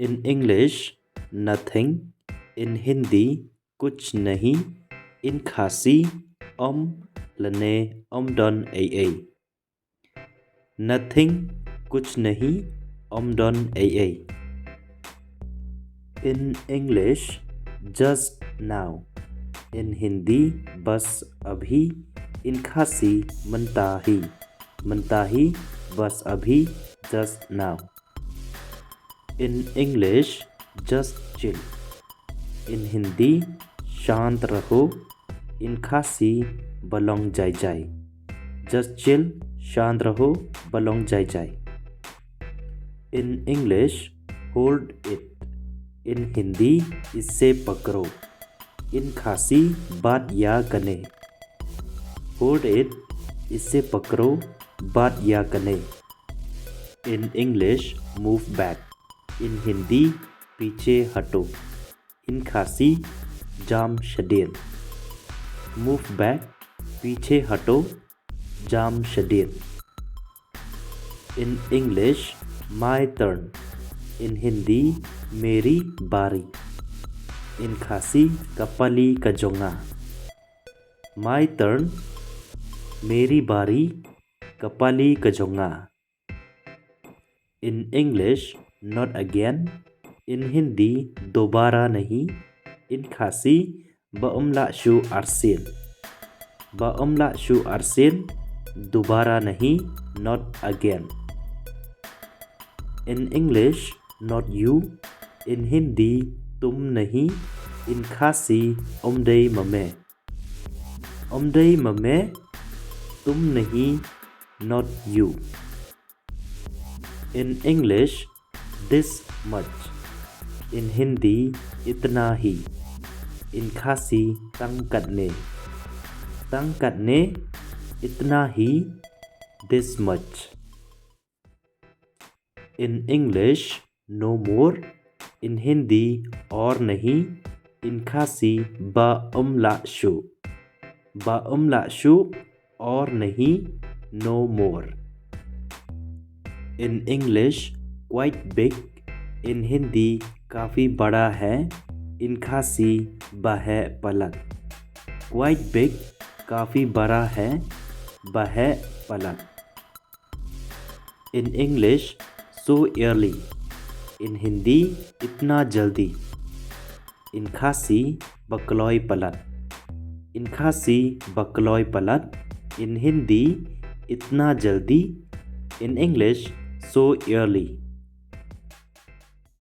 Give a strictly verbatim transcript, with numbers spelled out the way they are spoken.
In English, nothing. In Hindi, kuch nahi. In Khasi, um lane um don ei ei. Nothing, kuch nahi, um don ei ei. In English, just now. In Hindi, bas abhi. In Khasi, mynta hi. Mynta hi, bas abhi, just now. In English, just chill. In Hindi, shant raho. In Khasi, balong jai jai. Just chill, shant raho, balong jai jai. In English, hold it. In Hindi, isse pakro. In Khasi, bat ya kane. Hold it, isse pakro, bat ya kane. In English, move back. In Hindi, piche hato. In Khasi, jam shadien. Move back, piche hato, jam shadien. In English, my turn. In Hindi, meri bari. In Khasi, ka pali ka jong nga. My turn, meri bari, ka pali ka jong nga. In English, not again. In Hindi, dobara nahi. In Khasi, ba um lah shuh arsien. Ba um lah shuh arsien, dobara nahi, not again. In English, not you. In Hindi, tum nahi. In Khasi, um dei ma me. Um dei ma me, tum nahi, not you. In English, this much. In Hindi, itna hi. In Khasi, tang katne. Tang katne, itna hi, this much. In English, no more. In Hindi, aur nahi. In Khasi, ba um lah shuh. Ba um lah shuh, aur nahi, no more. In English, quite big. In Hindi, काफी बड़ा है. In Khasi, baheh palat. Quite big, काफी बड़ा है, baheh palat. In English, so early. In Hindi, itna jaldi. In Khasi, ba kloi palat. In Khasi, ba kloi palat. In Hindi, itna jaldi. In English, so early.